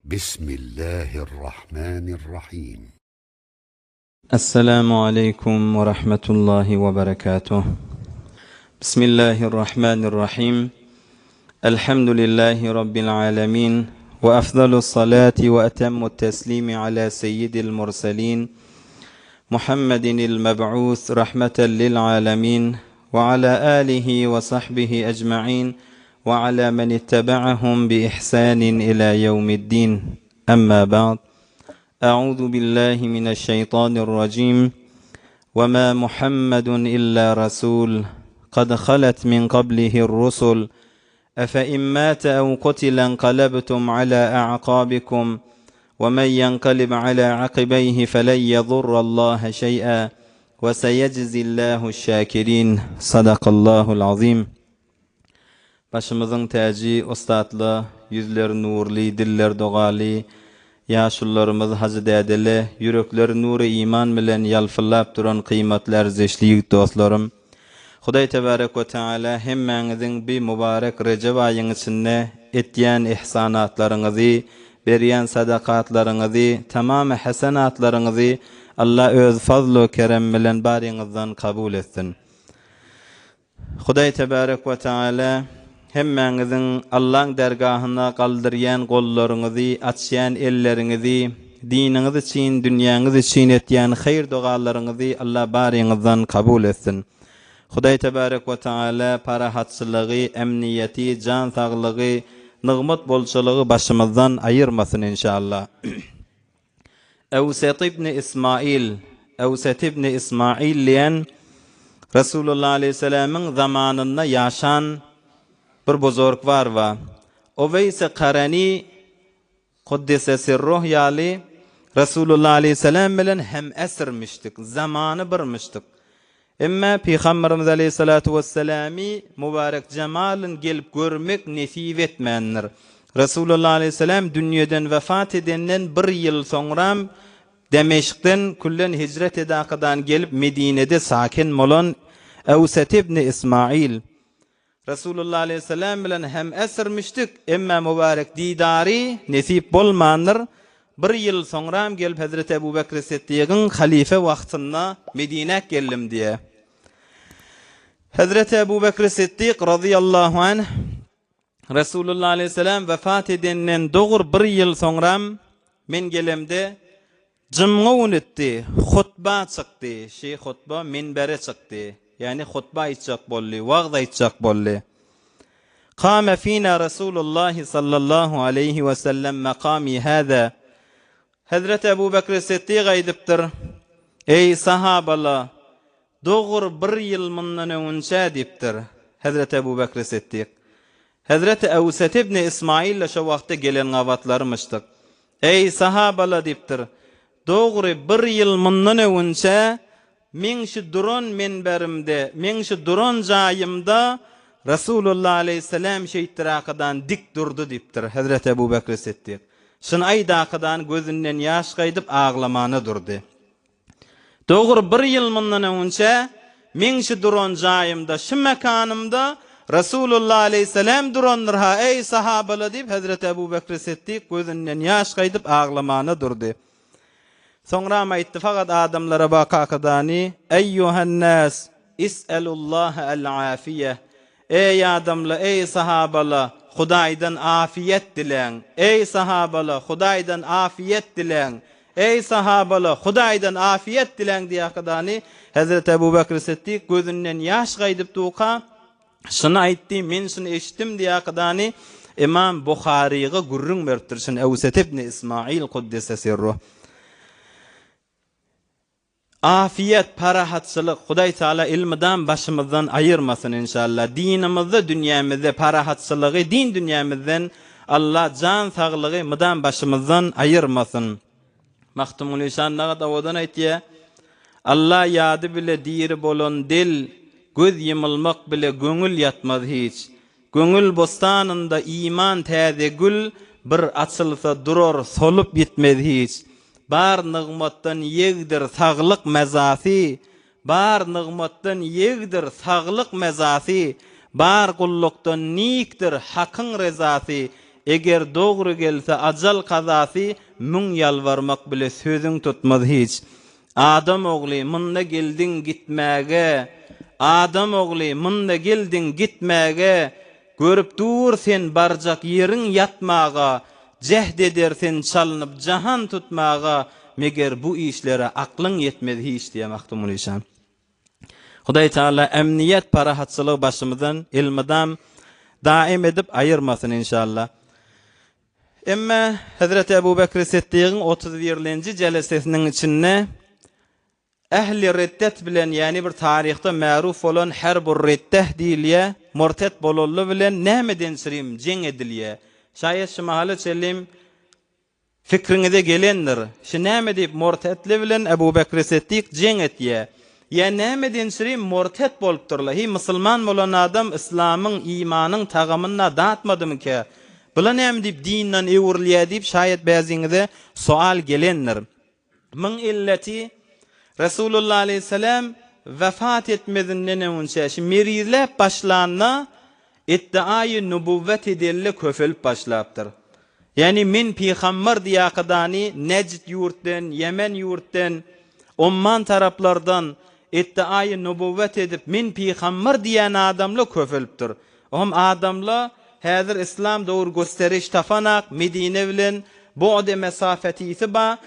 Bismillahirrahmanirrahim. Esselamu aleýkum we rahmetullahi we berekatuh. Bismillahirrahmanirrahim. Elhamdülillahi Rabbil alemin. We afdalus salati we etemmut teslimi ala seyyidil murselin. Muhammedinil meb'us rahmeten lil alemin. We ala alihi we sahbihi ecma'in. We ala men ittebe'ahum bi ihsanin ila yevmiddin. Emma ba'd. A'udhu billahi mineşşeytanirracim. Ve ma Muhammedun illa rasul. Kad halet min qablihi'r rusul. Efe in mate ev kutile enqalebtum ala a'qabikum. Ve men yenqalib ala aqibeyhi felen yedurrallaha şey'a. Ve seyeczillahu'ş şakirin. Sadakallahul azim. Başymyzyň täji ussatla, ýüzleri nurly, dilleri dogaly ýaşulularymyz Hajy dädele, ýürekleri nury-iman bilen ýalpyldap duran kyýmatly ärzeşli ýigit dostlarym! Hudaý tebarek we teala hemmäňiziň bi mübarek Rejep aýyň içinde etýän ihsanatlaryňyzy, berýän sadakatlaryňyzy, tamamy hasenatlaryňyzy Alla öz fazlu keremi bilen baryňyzdan kabul etsin! Hudaý tebarek we taala hemmäňiziň Allaň dergahyna galdyrýan gollaryňyzy, açýan elleriňizi, diniňiz üçin, dünýäňiz üçin etýän haýyr-dogalaryňyzy Alla baryňyzdan kabul etsin. Hudaý tebarek we taala parahatçylygy, emniýeti, jan saglygy, nygmat bolçulygy başymyzdan aýyrmasyn inşallah. Ewset ibn Ismail, Ewset ibn Ismail diýen Resulullah aleýhissalamyň zamanynda ýaşan bir buzurg bar ba. Oweýsi Karani Kuddise sirruh ýaly Resulullah aleýhissalam bilen hem esirmişdik, zamany birmişdik. Emme Pygamberimiz aleýhissalatu wesselamy mübarek jemalyn gelip görmek nesip etmändir. Resulullah aleýhissalam dünýeden wefat edenden bir ýyl soňram Demeşkden küllen hijret edakadan gelip Medinede sakin bolan Ewset ibni Ismail Resulullah aleýhissalam bilen hem esirmişdik, emma mübarek didary nesip bolmandyr. Bir ýyl soňram gelip Hezreti Ebu Bekri Siddigiň halife wagtynda Medinä geldim diýýär. Hezreti Ebu Bekri Siddik razyýallahu anh Resulullah aleýhissalam wefat edenden dogry bir ýyl soňram men gelemde Jumga günütdi, hutba çykdy, şi hutba minbere çykdy, ýagny hutba aýtjak boldy, wagz aýtjak boldy. Kame fina Resulullahi sallallahu aleýhi we sellem makami hâzâ. Hezreti Ebu Bekri Siddik aýdypdyr, Eý, sahabala, Dogry bir ýyl mundan öňünçä diýipdir, Hezreti Ebu Bekri Siddik. Hezreti Ewset ibni Ismail-le şo wagtda gelen gabatlarymyşdyk. Eý, sahabala diýipdir, dogry bir ýyl mundan öňünçä meň şu duran menberimde, meň şu duran jaýymda Resulullah aleýhissalam şeýtdirakadan dik durdy diýipdir, Hezreti Ebu Bekri Siddik. Şuny aýdakadan gözünden ýaş gaýdyp aglamana durdy. Dogry bir ýyl mundan öňünçä meň şu duran jaýymda, şu mekanymda Resulullah aleýhissalam durandyr-ha, eý, sahabalar diýip, hezreti Ebu Bekri Siddik gözünden ýaş gaýdyp aglamana durdy. Soňram aýtdy, fakat adamlara bakakadany, Eýýuhen-näs, is'elullaha el-afiýeh, Eý adamla, eý sahabala, Hudaýdan afiýet diläň! Eý sahabala, Hudaýdan afiýet diläň! Eý sahabala, Hudaýdan afiýet diläň diýakadany Hezreti Ebu Bekr Siddik gözünden ýaş gaýdyp duka, şuny aýtdy, men şuny eşitdim diýakadany Ymam Buharyga gürrüň beripdir şuny Ewset ibni Ismail kuddise sirruh. Afiýet, parahatçylyk Hudaý Taala elmydam başymyzdan aýyrmasyn inşallah. Dinimizde dünýämizde parahatçylygy din dünýämizden Allah jan saglygy mydam başymyzdan aýyrmasyn. Magtymguly şan nagat owadan aýtýa. Allah ýady bile diri bolan del, göz ýymylmak bile göňül ýatmaz hiç. Köňül bossanynda iman täze gül, Bir açylsa durar, solup ýitmez hiç. Bar nygmatdan ýegdir saglyk mezasy, Bar nygmatdan ýegdir saglyk mezasy, Bar gullukdan nikdir Hakyň rezasy. Eger dogry gelse ajal kazasy, Müň ýalbarmak bile sözüň tutmaz hiç. Adam ogly, munda geldiň gitmäge, Adam ogly, munda geldiň gitmäge, Görüp dur sen barjak ýeriň ýatmaga, Jäht eder sen çalynyp jahan tutmaga, Meger bu işlere aklyň ýetmez hiç diýýär Magtymguly şa. Hudaý Taala emniýet parahatçylygy başymyzdan elmydam daim edip aýyrmasyn inşallah. Emme Hezreti Ebu Bekri Siddigiň 31-lenji jelesesiniň içinde Ähli riddet bilen ýäni bir taryhda märuf bolan herbur riddeh diýilýä, murtet bolally bilen nämedençirim jeň edilýä. Şaýat şu mahala çenlim Pikriňize gelendir. Şi näme diýip mortetli bilen Ebu Bekri Seddik jeň etýä? Ýa näme denşiri mortet bolupdyrla? Hiý musulman bolan adam yslamyň, imanyň tagamyny-da datmadymykä? Bula näme diýip dindan öwrülýä diýip şaýat bäziňize soal gelendir. Myň illeti Resulullah aleýhissalam wefat etmezinden öňünçä şi merizläp başlanda Iddiaýy nubuwwet edelle köpelip başlapdyr. Ýagny men pygambar diýakydany Nejd ýurtden, Ýemen ýurtden, Omman taraplardan iddiaýy nubuwwet edip men pygambar diýen adamla köpelipdir. Ohm adamla häzir islam dogry gösteriş tapanak Medine bilen bu'de mesafetisi ba,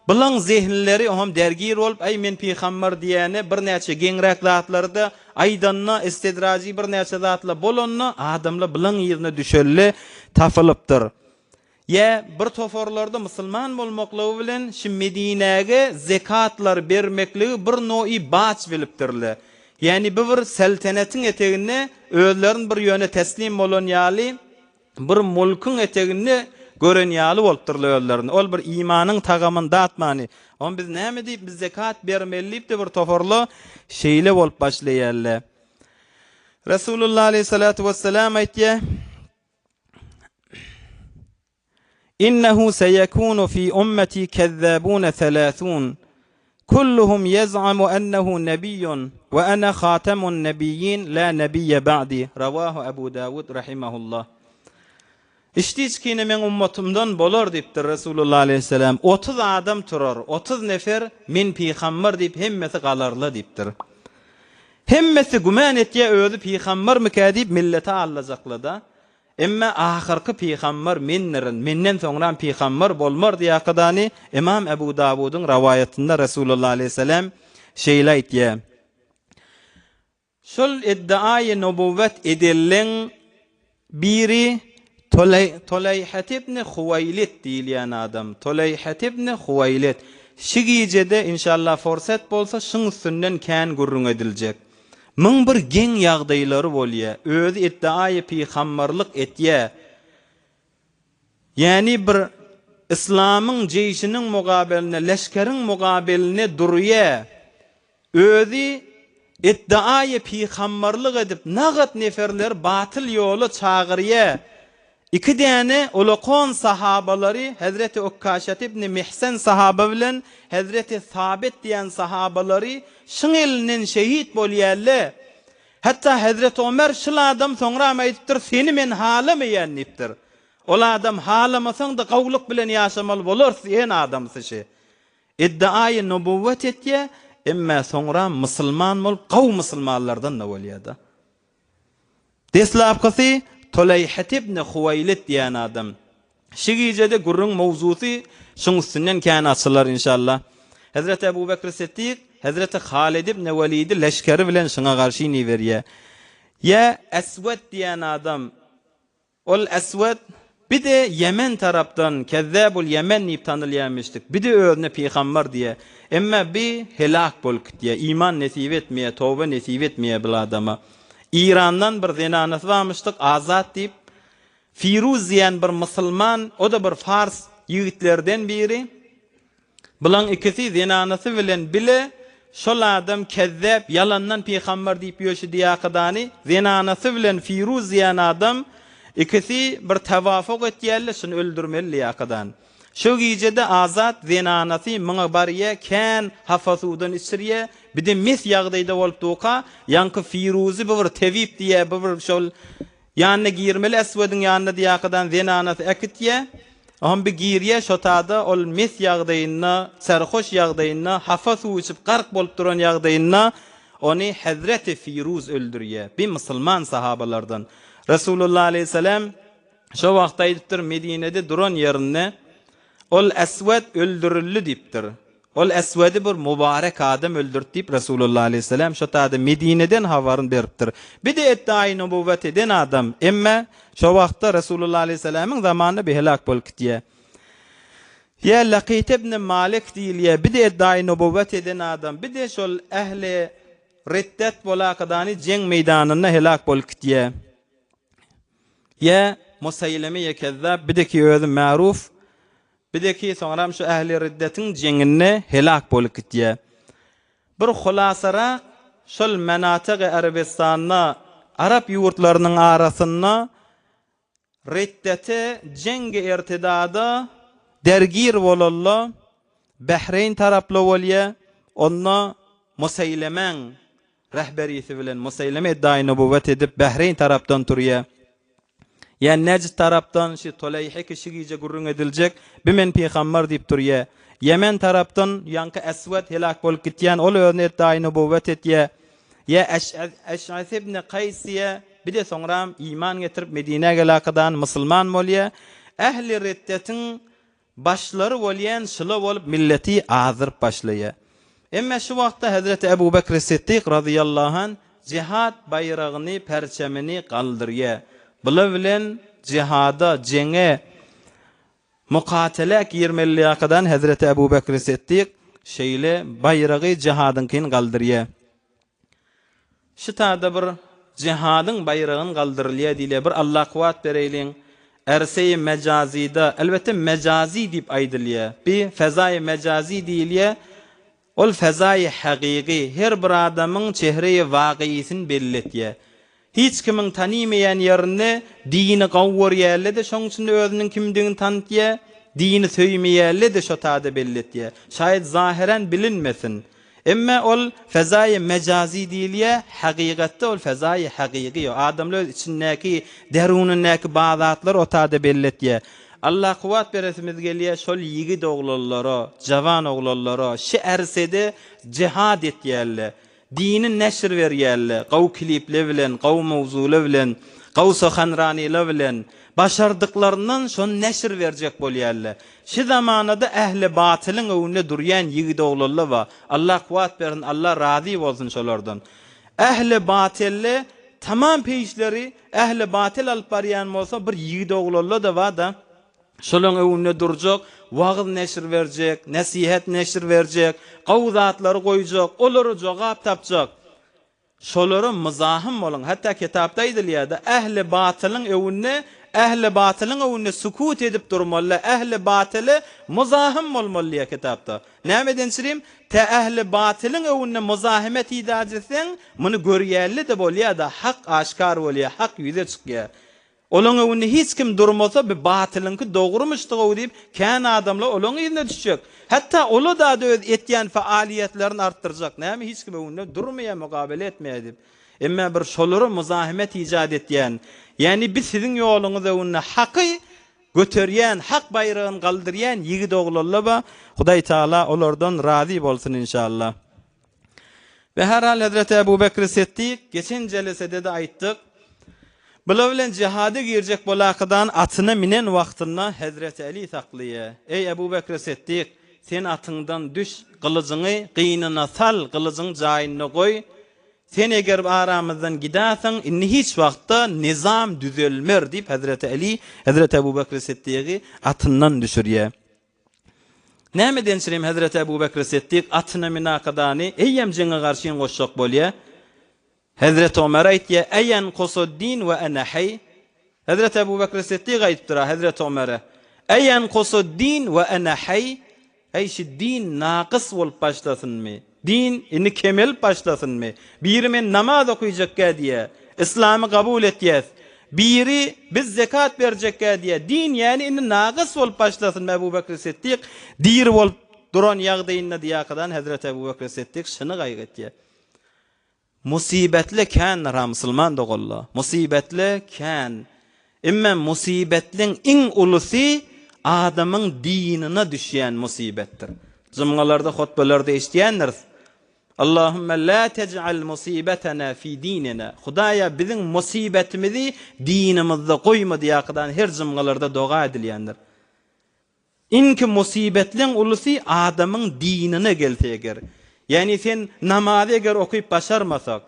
Bulaň zehinleri oňam dergir bolup, Äý, men pygambar diýýäne birnäçe geňräk zatlary-da aýdanda, istidrajy birnäçe zatlar bolanda, adamlar bulaň yzyna düşeli tapylypdyr. Ýa bir toparlarda musulman bolmaklygy bilen şi Medinäge zekatlar bermekligi bir noýy baç bilipdirler. Ýagny bu bir seltenetiň eteginde özlerini bir ýöne teslim bolan ýaly, Bir mulkyň eteginde gören ýaly bolupdyrlar özlerini. Ol bir imanyň tagamyny datmany. Onda biz näme diýip, biz zekat bermeli diýip-de bir toparla şeýle bolup başlaýarlar. Resulullah aleyhissalatu vesselam aýtýar. Innehu seyekunu fi ummeti kezzabun selâsûn. Kulluhum yez'amu ennehu nebiyyun ve ene hatemun nebiyyin la nebiyye ba'di. Rawahu Ebu Dawud rahimehullah. Içdi-içkine meň ummatymdan bolar diýipdir Resulullah aleyhisselam. 30 adam turar, 30 nefer men pygamber diýip hemmesi galarla diýipdir. Hemmesi güman etýär özi pygambermikä diýip milleti aldajaklada. Emme ahyrky pygamber mendirin, menden soňram pygamber bolmar diýakydany Ymam Ebu Dawudyň rawaýatynda Resulullah aleýhissalam şeýle aýtýar, Şol iddiaýy nubuwwet edenleň biri Tuleýhet ibni Huwaýlid diýilýän adam. Tuleýhet ibni Huwaýlid. Şi gijede inşallah forsat bolsa şyň üstünden kän gürrüň ediljek. Myň bir geň ýagdaýlary bolýa. Özi iddiaýy pygambarlyk etýä. Ýäni bir yslamyň jeýşiniň mugabeline, leşgeriň mugabeline durýa. Özi iddiaýy pygambarlyk edip nagat neferleri batyl ýola çagyrýa. Iki däne ulakon sahabalary Hezreti Ukkaşat ibni Mihsen sahaba bilen Hezreti Sabit diýen sahabalary şyň elinden şehit bolýalle. Hatda Hezreti Omer şul adam soňram aýdypdyr seni men halamaýan diýipdir. Ol adam halamasaňda gawulyk bilen ýaşamaly bolarys diýen adamsy şi. Iddiaýy nubuwwet etýä, emme soňram musulman bolup gawy musulmanlardan-da bolýada. Deslapkysy Tuleýhet ibn Huwaýlid diýen adam. Şi gijede gürrüň mowzusy şuň üstünden kän açylar inşallah. Hezreti Ebu Bekri Siddik Hezreti Halid ibn Welidi leşgeri bilen şuňa garşy iniberýär. Ýa Eswed diýen adam. Ol Eswed bir-de Ýemen tarapdan Kezzäbul Ýemen diýip tanylýarmyşdyk. Bir-de özüne pygambar diýýär. Emma bi helak bolup gitýär. Iman nesip etmeýär, toba nesip etmeýär bil adama. Irandan bir zenanasy barmyşdyk, Azat diýip. Firuz diýen bir musulman, o-da bir fars ýigitlerden biri. Bulaň ikisi zenanasy bilen bile şol adam kezzäp ýalandan pygambar diýip ýöşi diýakydany zenanasy bilen Firuz diýen adam ikisi bir tewafuk etýärler şuny öldürmeli diýakydan. Şo gijede Azat zenanasy muňa barýa kän hafa suwdan içirýä bide mes ýagdaýda bolup duka ýaňky Firuzy bu bir tebip diýä bu bir şol. Ýanyna girmeli Eswediň ýanyna diýakadan zenanasy äkitýä. Oňam bir girýä şotada ol mes ýagdaýynda, serhoş ýagdaýynda, hapa suw içip gark bolup duran ýagdaýynda ony Hezreti Firuz öldürýä. Bir musulman sahabalardan. Resulullah aleýhissalam şo wagtda aýdypdyr Medinede duran ýerinde Ol Eswed öldürildi diýipdir. Ol Eswedi bir mubarek adam öldürdi diýip Resulullah aleýhissalam şo taýda Medineden habaryny beripdir. Bir-de eddaýy nubuwwet eden adam, emme şo wagtda Resulullah aleýhissalamyň zamanynda bir helak bolup gitýär. Ýa Lakyt ibn Malik diýilýär, bir-de eddaýy nubuwwet eden adam, bir-de şol ähli riddet bolakadany jeň meýdanynda helak bolup gitýär. Ýa Musaýleme-ýe Kezzap, bir-de ki özi märuf, Bir-de-ki, soňram şu ähli riddetiň jeňinde helak bolup gitýär. Bir hulasarak, şol Menatygy Arabystanda, arap ýurtlarynyň arasynda riddete, jeňgi irtidada dergir bolanda, Behreýn taraply bolýar, onda Musaýlemäň rehberisi bilen Musaýleme eddaýy nubuwwet edip, Behreýn tarapdan turýar. Ýa Nejd tarapdan şi Tuleýhe ki şi gije gürrüň ediljek, bi men pygambar diýip durýa. Ýemen tarapdan ýaňky Eswed helak bolup gitýän ol özüni eddaýy nubuwwet etýä. Ýa Eş'as ibni Kaýs ýa bir-de soňram iman getirip Medinä gelakadan musulman bolýa. Ähli riddetiň Başlary bolýan şyla bolup milleti azdyryp başlaýar. Emme şu wagtda Hezreti Ebu Bekri Siddik razyýallahu anh jihad baýragyny, perçemini galdyrýar. Bula bilen jihada, jeňe, mukatelä girmeliýakadan Hezreti Ebu Bekri Siddik şeýle baýragy jihadyňkyny galdyrýar. Şu tada bir jihadyň baýragyny galdyrylýar diýilýär. Bir Alla kuwwat bereýliň. Erseýi mejazyda, elbetde mejazy diýip aýdylýar. Bi fezaýy mejazy diýilýär. Ol fezaýy hagygy, her bir adamyň çehreýi wagyýysyny belli etýär. Hiç kimiň tanymaýan ýerinde dini gowy görýärle-de şoň üçin özüniň kimdigini tanytýar, dini söýmeýärle-de şo tada belli etýär. Şaýat zahyran bilinmesin. Emme ol fezaýy mejazy diýilýär, hakygatda ol fezaýy hakyky. Adamlar öz içindäki, derunindäki bar zatlary o tada belli etýär. Allah kuwwat beresimiz gelýär şol ýigit oglanlara, jawan oglanlara, şi ärsede jihad etýärle. Dini neşir berýärler, gowy klipler bilen, gowy mowzular bilen, gowy sohanraniler bilen, başardyklaryndan şony neşir berjek bolýarlar. Şi zamanada ähli batylyň öňünde durýan ýigit oglanlar bar. Allah kuwwat bersin, Allah razy bolsun şolardan. Ähli batelle tamam peýişleri ähli batyl alyp barýan bolsa bir ýigit oglanlar-da bar-da. Şolaň öňünde durjak, wagyz neşir berjek, nesihat neşir berjek, gowy zatlary goýjak, olara jogap tapjak. Şolara myzahym boluň. Hatda kitapda aýdylýar-da, ähli batylyň öňünde, ähli batylyň öňünde sukut edip durmaly, ähli batyla muzahym bolmaly diýýär kitapda. Nämeden çirim? Tä ähli batylyň öňünde muzahemet idaj etseň, muny görýärli-de bolýar-da, hak aşkar bolýar, hak ýüze çykýar. Olaň öňünde hiç kim durmasa, bi batylyňky dogrumyşdygow diýip, kän adamlar olaň yzyna düşjek. Hatda ola-da-da öz etýän faaliýetlerini artdyrjak. Näme hiç kim öňünde durmaýar, mukabele etmeýär diýip. Emma bir şolara muzahemet ijat etýän, ýagny bi siziň ýoluňyz öňünde haky göterýän, hak baýragyny galdyrýan ýigit oglanlar bar. Hudaý Tagala olardan razy bolsun inşallah. Beherhal Hezreti Ebu Bekri Siddik geçen jelesede-de aýtdyk. Bular bilen jihada girjek bolakydan atyna minen wagtynda Hezreti Eli saklaýar. Eý Ebu Bekri Siddik, sen atyňdan düş, gylyjyňy gynyna sal, gylyjyňy jaýynda goý. Sen eger aramyzdan gidäseň, indi hiç wagtda nizam düzelmer diýip Hezreti Eli Hezreti Ebu Bekri Siddigy atyndan düşürýär. Näme edençirim Hezreti Ebu Bekri Siddik atyna minakadany eýýäm jeňe garşyn goşjak bolýa. Hezreti Omer aýtýa, Eýenkusuddin we ene heý. Hezreti Ebu Bekri Siddik aýdypdyr-a Hezreti Omere, Eýenkusuddin we ene heý. Eý şi din nakys bolup başlasynmy? Din indi kemelip başlasynmy? Biri men namaz okyjakgä diýýä, yslamy kabul etýäs. Biri biz zekat berjekgä diýýä. Din ýäni indi nagys bolup başlasynmy Ebu Bekri Siddik diri bolup duran ýagdaýynda diýýäkadan Hezreti Ebu Bekri Siddik şyny gaýgy etýä. Musybetli kändir-ha musulman doganlar. Musybetli kän. Emme musybetliň iň ulusy adamyň dinine düşýän musybetdir. Jumgalarda, hutbalarda eşidýändiris. Allahümme la tej'al musybetena fi dinina. Hudaýa biziň musybetimizi dinimizde goýma diýakydan her jumgalarda doga edilýändir. Iňki musybetleň ulusy adamyň dinine gelse eger. Ýagny sen namazy eger okyp başarmasak,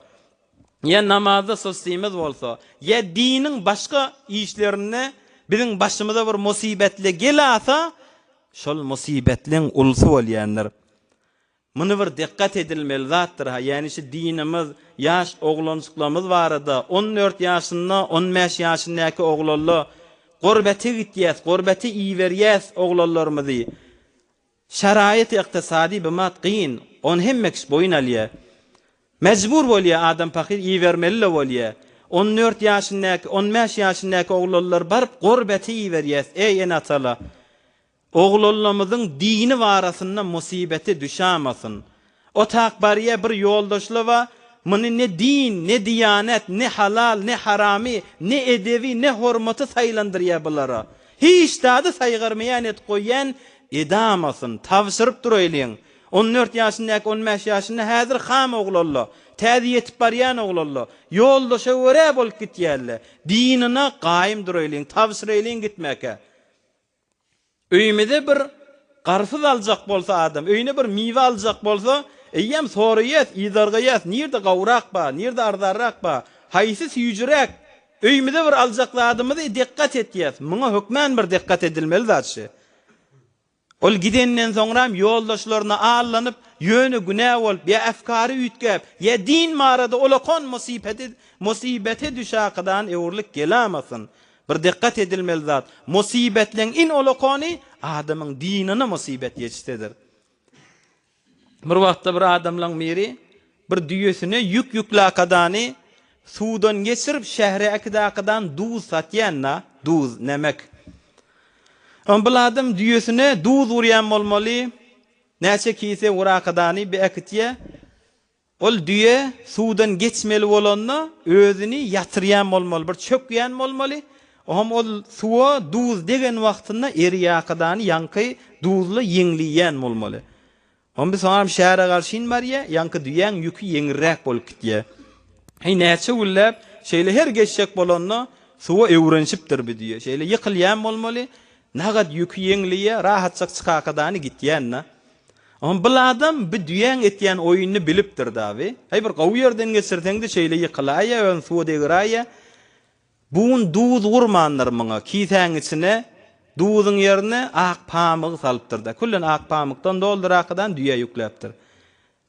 ýa namazda sustymyz bolsa, ýa diniň başga işlerinde biziň başymyza bir musybetle gelasa, şol musybetleň ulusy bolýandyr. Muny bir dikgat edilmeli zatdyr-ha, ýagny şu dinimiz, ýaş oglanjyklarymyz barada, 14 ýaşynda, 15 ýaşyndaky oglanlar gurbete gitýäs, gurbete iberýäs oglanlarymyzy. Şaraýaty ykdysady bimat kyn, ony hemme kişi boýun alýar. Mejbur bolýar adam pahyr ibermeli-le bolýar. 14 ýaşyndaky, 15 ýaşyndaky oglanlar baryp gurbete iberýäs, eý ene-atalar. Oglanlamyzyň dini barasynda musybete düşamasyn. Otak barýa bir ýoldaşlaba muny ne din, ne diýanet, ne halal, ne haramy, ne edebi, ne hormaty saýlandyrýa bulara. Hiç zady saýgarmaýan edip goýýan edamasyn. Tabşyryp duraýlyň. On dört ýaşyndaky, on bäş ýaşynda häzir ham oglanla, täze ýetip barýan oglanla, ýoldaşa görä bolup gitýärle. Dinine gaýym duraýlyň, tabşyraýlyň gitmäkä. Öýümize bir garpyz aljak bolsa adam, öýüne bir miwe aljak bolsa, eýýäm soraýas, yzargaýas, nirde gowrak bar, nirde arzanrak bar, haýsy süýjüräk? Öýümize bir aljak zadymyzy dikgat etýäs. Muňa hökmän bir dikgat edilmeli zat şi. Ol gidenden soňram ýoldaşlaryna allanyp, ýöne günä bolup, ýa efkary üýtgäp, ýa din barada olakan musypeti, musybete düşakydan öwrülip gelamasyn. Bir dikgat edilmeli zat, musybetleň in olakany adamyň dinine musybet ýetişsedir. Bir wagtda bir adamlaň biri bir düýesine ýük ýüklakadany suwdan geçirip şähre äkidakadan duz satýan-da, duz, nemek. Oň bil adam düýesine duz urýan bolmaly, näçe kise urakadany bi äkitýä. Ol düýe suwdan geçmeli bolanda özüni ýatyrýan bolmaly, bir çökýän bolmaly. Oňam ol suwa duz degen wagtynda eriýakadany ýaňky duzla ýeňliýän bolmaly. Oňam bir soňam şähere garşyn barýa, ýaňky düýäň ýüki ýeňilräk bolup gitýä. Heý näçe günläp şeýle her geçjek bolanda suwa öwrenişipdir bi düýe. Şeýle ýykylýan bolmaly, nagat ýüki ýeňliýä, rahatjak çykakadany gitýän-de. Oňa bil adam bi düýäň etýän oýunyny bilipdir daby. Häý bir gowy ýerden geçirseňde şeýle ýykylaýýa, özüni suwa degiraýýa. Bu gün duz gurmandyr muňa, kisäň içine duzuň ýerine ak pamygy salypdyr-da. Küllen ak pamykdan doldurakydan düýä ýükläpdir.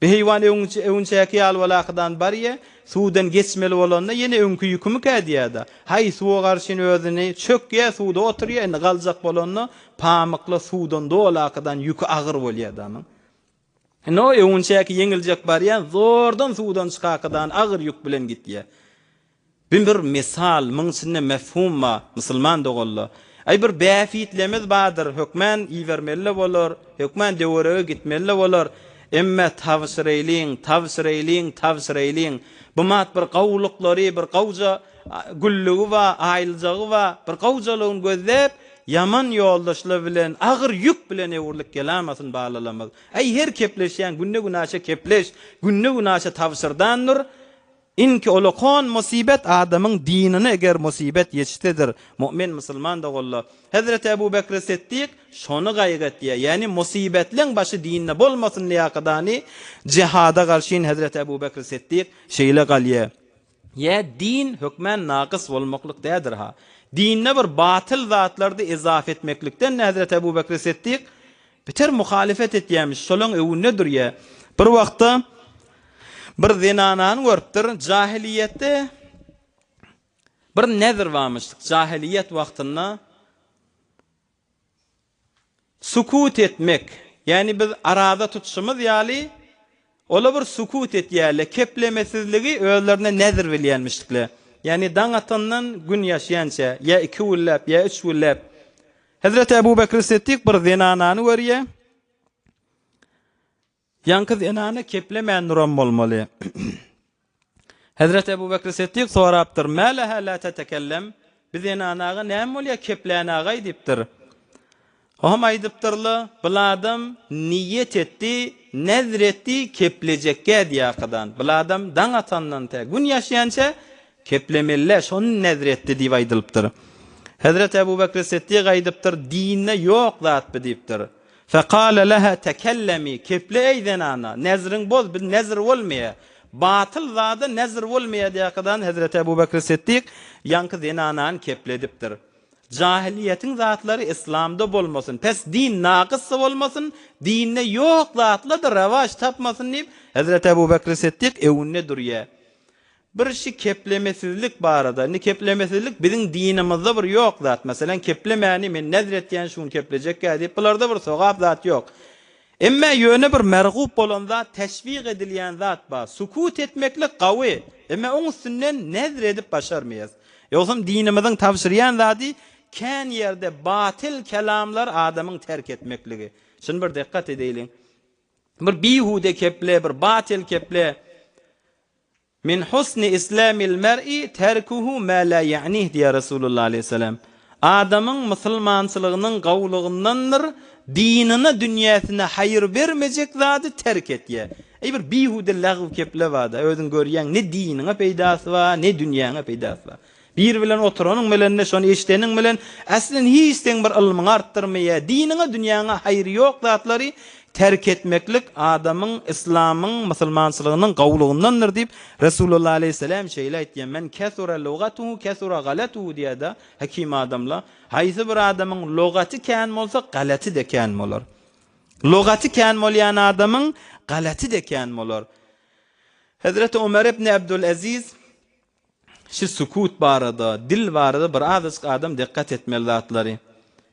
Bi heýwan öňçäki ýaly bolakydan barýa, suwdan geçmeli bolanda ýene öňki ýükümikä diýýä-de. Haý, suwa garşyn özüni çökýä, suwda oturýa, indi galjak bolanda pamykly suwdan dolakydan ýüki agyr bolýa-da muň. Indi o öňçäki ýeňiljek barýan zordan suwdan çykakydan agyr ýük bilen gitýä. Bu bir mysal, muň içinde mefhum bar, musulman doganlar. Aý bir bäfitlemiz bardyr, hökmän ibermeli-de bolar, hökmän döwerege gitmeli-de bolar. Emme tabşyraýlyň, tabşyraýlyň, tabşyraýlyň. Bu mat bir gowulyklary, bir gowja güllügi bar, aýlyjagy bar, bir gowjalygyny gözläp, ýaman ýoldaşlar bilen, agyr ýük bilen öwrülip gelamasyn balalarymyz. Aý her kepleşýäň günde-günaşa kepleş, günde-günaşa tabşyrdan dur. Inki olakan musybet adamyň dinine eger musybet ýetişsedir, mu'min musulman doganlar, Hezreti Ebu Bekri Setdik şony gaýgy etýär, ýagny musybetleň başy dinde bolmasyn diýakadany jihada garşyn Hezreti Ebu Bekri Setdik şeýle galýar. Ýa din hökmän nakys bolmaklyk dädir ha. Dinde bir batyl zatlardy ezafe etmeklikden Hezreti Ebu Bekri Setdik Beter muhalyfet etýämiş, şolaň öwünde durýa. Bir wagtda bir zenanany görüpdir, jahylyýetde bir nezr barmyşdyk, jahylyýet wagtynda sukut etmek, ýagny biz araza tutuşymyz ýaly, ola bir sukut etýärler, keplemesizligi özlerine nezr bilýänmişdikler. Ýagny daň atandan gün ýaşýança, ýa iki günläp, ýa üç günläp Hezreti Ebu Bekri Siddik bir zenanany görýär. Ýaňky zenana keplemän duran bolmaly. Hezreti Ebu Bekri Siddik sorapdyr, Mä leha lä tetekellem? Bi zenanaga näme bolýar, keplänagai diýipdir. Oňam aýdypdyrla, Bil adam niýet etdi, nezr etdi, keplejekgä diýýärkadan. Bil adam daň atandan tä gün ýaşýança keplemeli-dä, şony nezr etdi diýip aýdylypdyr. Hezreti Ebu Bekri Siddik aýdypdyr, Dinde ýok zat bi diýipdir. Fekale leha tekellemi, keple eý zenana, nezriň boz, bi nezr bolmaýa. Batyl zada nezr bolmaýa diýýärkadan Hezreti Ebu Bekri Siddik ýaňky zenanany kepledipdir. Jahylyýetiň zatlary yslamda bolmasyn, pes din nakysda bolmasyn, dinde ýok zatlar-da rewaç tapmasyn diýip, Hezreti Ebu Bekri Siddik öwünde durýar. Bir şi keplemesizlik barada, indi keplemesizlik biziň dinimizde bir ýok zat, meselem keplemäni men nezr etýän şu gün keplejekkä diýip, bularda bir sogap zat ýok. Emme ýöne bir mergup bolan zat, teşwik edilýän zat bar. Sukut etmeklik gawy, emme oň üstünden nezr edip başarmaýas. Ýogsam dinimiziň tabşyrýan zady kän ýerde batyl kelamlar adamyň terk etmekligi. Şuny bir dikkat edeýliň. Bir bihude keple, bir batyl keple. Min husni islamil mer'i terkuhu ma la ya'nih diýýär Resulullah aleýhissalam. Adamyň musulmançylygynyň gowulygyndandyr, dinine, dünýäsine haýyr bermejek zady terk etýär. Eý bir bihude lagw keple barda, özüň görýäň ne diniňe peýdasy bar, ne dünýäňe peýdasy bar. Biri bilen oturanyň bilen-de, şony eşideniň bilen, äslin hiç seň bir ylmyňy artdyrmaýar. Diniňe, dünýäňe haýry ýok zatlary terk etmeklik adamyň, yslamyň, musulmançylygynyň gowulygyndandyr diýip, Resulullah aleýhissalam şeýle aýtýar, Men kesura lugatuhu kesura galatuhu diýýär-de, hekim adamlar. Haýsy bir adamyň lugaty kän bolsa, galaty-da kän bolar. Lugaty kän bolýan adamyň galaty-da kän bolar. Hezreti Omar ibn Abdulaziz Şi sukut barada, dil barada bir azajyk adam dikkat etmeli zatlary.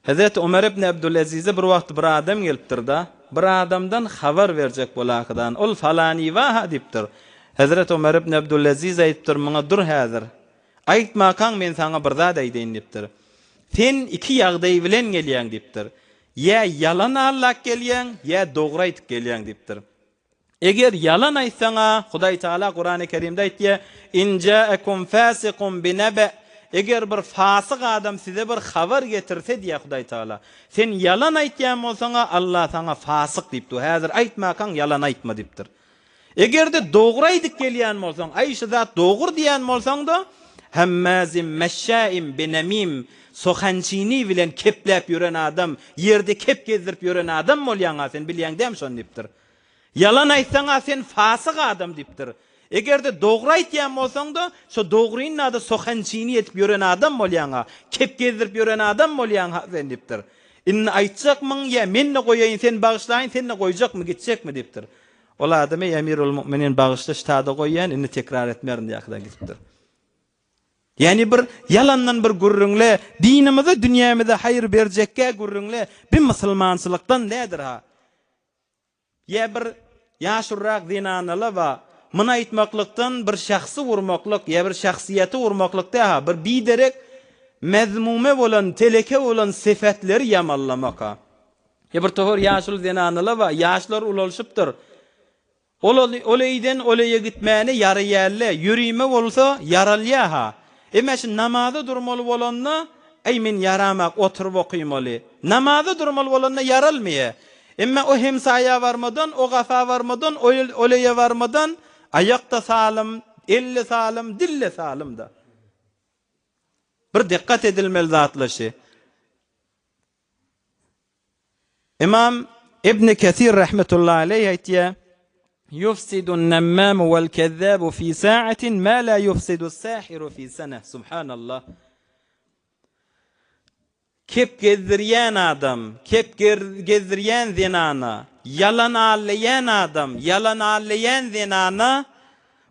Hezreti Omer ibn Abdulezize bir wagt bir adam gelipdir-da, bir adamdan habar berjek bolakydan, ol falanyba-ha diýipdir. Hezreti Omer ibn Abduleziz aýdypdyr, muňa dur häzir. Aýtmakaň men saňa bir zat aýdaýyn diýipdir. Sen iki ýagdaý bilen gelýäň diýipdir. Ýa ýalan allap gelýäň, ýa dogry aýdyp gelýäň diýipdir. Eger ýalan aýtsaň-a, Hudaý Tagala Kurany Kerimde aýtýar, In ja'akum fasiqun binaba, eger bir fasyk adam size bir habar getirse diýýär Hudaý Tagala. Sen ýalan aýtýan bolsaň-a, Allah saňa fasyk diýipdir. Häzir aýtmakaň ýalan aýtma diýipdir. Eger-de dogry aýdyp gelýän bolsaň, aý şu zat dogry diýýän bolsaň-da, Hemmazim meşşaim binamim, sohançini bilen kepläp ýören adam, ýerde kep gezdirip ýören adam bolýaň-a sen bilýäň dämi şony diýipdir. Ýalan aýtsaň-a sen fasyk adam diýipdir. Eger-de dogry aýtýan bolsaň-da, şo dogryny-da sohançini edip ýören adam bolýaň-a, kep gezdirip ýören adam bolýaň-a sen diýipdir. Indi aýtjakmyň ýa men-de goýaýyn, sen bagyşlaýyn, sen-de goýjakmy, gitjekmi diýipdir. Ol adam, Eý, Emirul-mu'minin, bagyşla, ştada goýýan, indi tekrar etmerin diýýär-de gidipdir. Ýagny bir ýalandan bir gürrüňle, dinimize, dünýämize haýyr berjekgä gürrüňle, bi musulmançylykdan dädir-ha. Ýa bir ýaşulurak zenanala ba, muny aýtmaklykdan bir şahsy urmaklyk ýa bir şahsyýeti urmaklyk dä-ha, bir biderek mezmume bolan, teleke bolan sypatleri ýamanlamak-ha. Ýa bir topar ýaşuly zenanala ba, ýaşlar ulalşypdyr. Ol ol eýden ol eýe gitmäne ýaraýalle, ýörime bolsa ýaralýa-ha. Emma şu namaza durmaly bolanda, Äý, men ýaramak, oturyp okymaly. Namaza durmaly bolanda ýaralmaýa. Emma o hemsaýa barmadan, o gapa barmadan, ol eýe barmadan, aýak-da salym, el-de salym, dil-de salym-da. Bir dikkat edilmeli zatlar şi. Ymam Ibn Kesir rahmetullahi aleýh aýtýar, Ýufsidun nemmamu wal kezzabu fi sa'atin ma la ýufsidus sahiru fi sene. Subhanallah. Kep gezdirýän adam, kep gezdirýän zenana, ýalan allaýan adam, ýalan allaýan zenana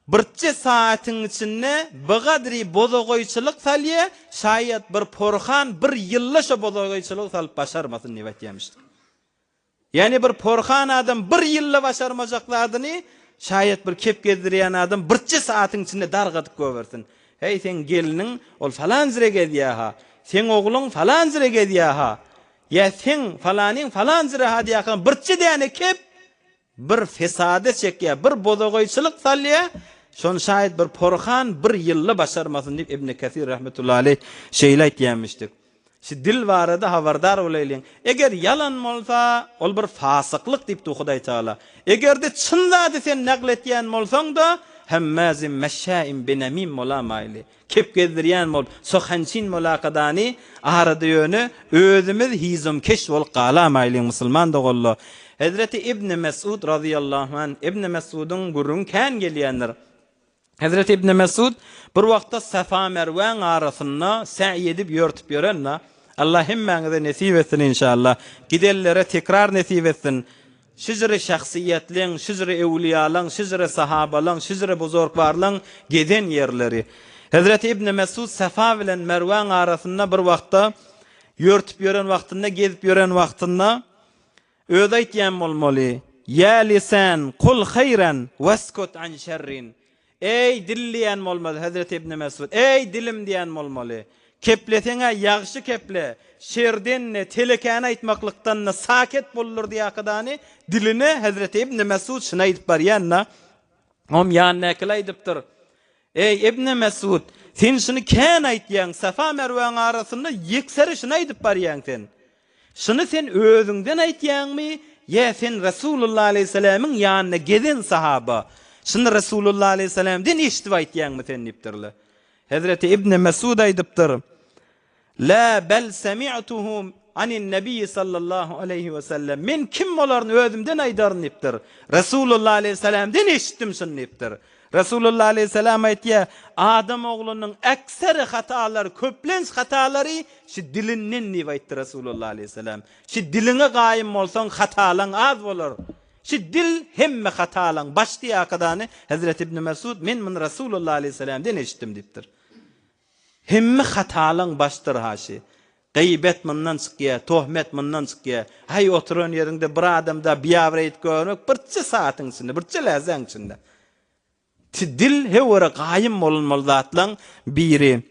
Birje saatyň içinde bygadry bozagaýçylyk salýa, şaýat bir porhan bir ýylda şo bozagaýçylygy salyp başarmasyn diýip aýtýamyşdyk. Ýagny bir porhan adam bir ýylda başarmajak zadyny şaýat bir kep gezdirýän adam birje saatyň içinde dargadyp gobersin. Heý seň gelniň ol falan jire gezýä-ha, seň ogluň falan jire gezýä-ha, ýa seň falanyň falan jire-ha diýýärkaň birje däne kep Bir fesada çekýär, bir bozagaýçylyk salýar. Şony şaýat bir porhan bir ýylda başarmasyn diýip Ibni Kesir rahmetullahi aleýh şeýle aýtýarmyşdyk. Şu dil barada habardar bolaýlyň. Eger ýalan bolsa, ol bir fasyklyk diýipdi Hudaý Tagala. Eger-de çyn zady sen nagl etýän bolsaň-da, hemmazim meşşaim binemim bolamaýly. Kep gezdirýän bolup, sohançin bolakadany arada ýöne özümiz hizumkeş bolup galamaýlyň musulman doganlar. Hezreti Ibni Mesud razyýallahu anh, Ibni Mesudyň gürrüňi kän gelýändir. Hezreti Ibni Mesud bir wagtda Safa-Merwäň arasynda säý edip ýörtüp ýören-de, Allah hemmäňize nesip etsin inşallah. Gidenlere tekrar nesip etsin. Şejere şahsyýetleň, şejere öwlüýalaň, şejere sahabalaň, şejere buzurgwarlaň gezen ýerleri. Hezreti Ibni Mesud Safa bilen Merwäň arasynda bir wagtda ýörtüp ýören wagtynda, gezip ýören wagtynda özi aýtýan bolmaly, Ýa lisan, kul haýran, weskut an şerrin. Eý, dil diýen bolmaly, Hezreti Ibni Mesud, Eý, dilim diýen bolmaly. Kepleseň-ä ýagşy keple, şerden-de, telekäni aýtmaklykdan-da saket boldur diýakadany diline Hezreti Ibni Mesud şuny aýdyp barýan-da, oňam ýanyndakylar aýdypdyr, Eý, Ibni Mesud, sen şuny kän aýtýaň, Safa-Merwäň arasynda ýekseri şuny aýdyp barýaň sen. Şuny sen özüňden aýtýaňmy, ýa sen Resulullah aleýhissalamyň ýanynda gezen sahaba, şuny Resulullah aleýhissalamden eşidip aýtýaňmy sen diýipdirler. Hezreti Ibni Mesud aýdypdyr, Lä bel semi'tuhu anin nebiyyi sallallahu aleýhi we sellem. Men kim bolaryn özümden aýdaryn diýipdir. Resulullah aleýhissalamden eşitdim şuny diýipdir. Resulullah aleýhissalam aýtýar, Adam oglunyň ekseri hatalary, köplenç hatalary şu dilinden diýip aýtdy Resulullah aleýhissalam. Şu diliňe gaýym bolsaň hatalaň az bolar. Şu dil hemme hatalaň başy diýakadany Hezreti Ibn Mesud men muny Resulullah aleýhissalamden eşitdim diýipdir. Hemme hatalaň başdyr haşy. Gyýbet mundan çykýa, tohmet mundan çykýa. Haý oturan ýeriňde bir adamda biabraý edip görmek birje saatyň içinde, birje läzäň içinde. Ti dil höwere gaýym bolunmaly zatlaň biri.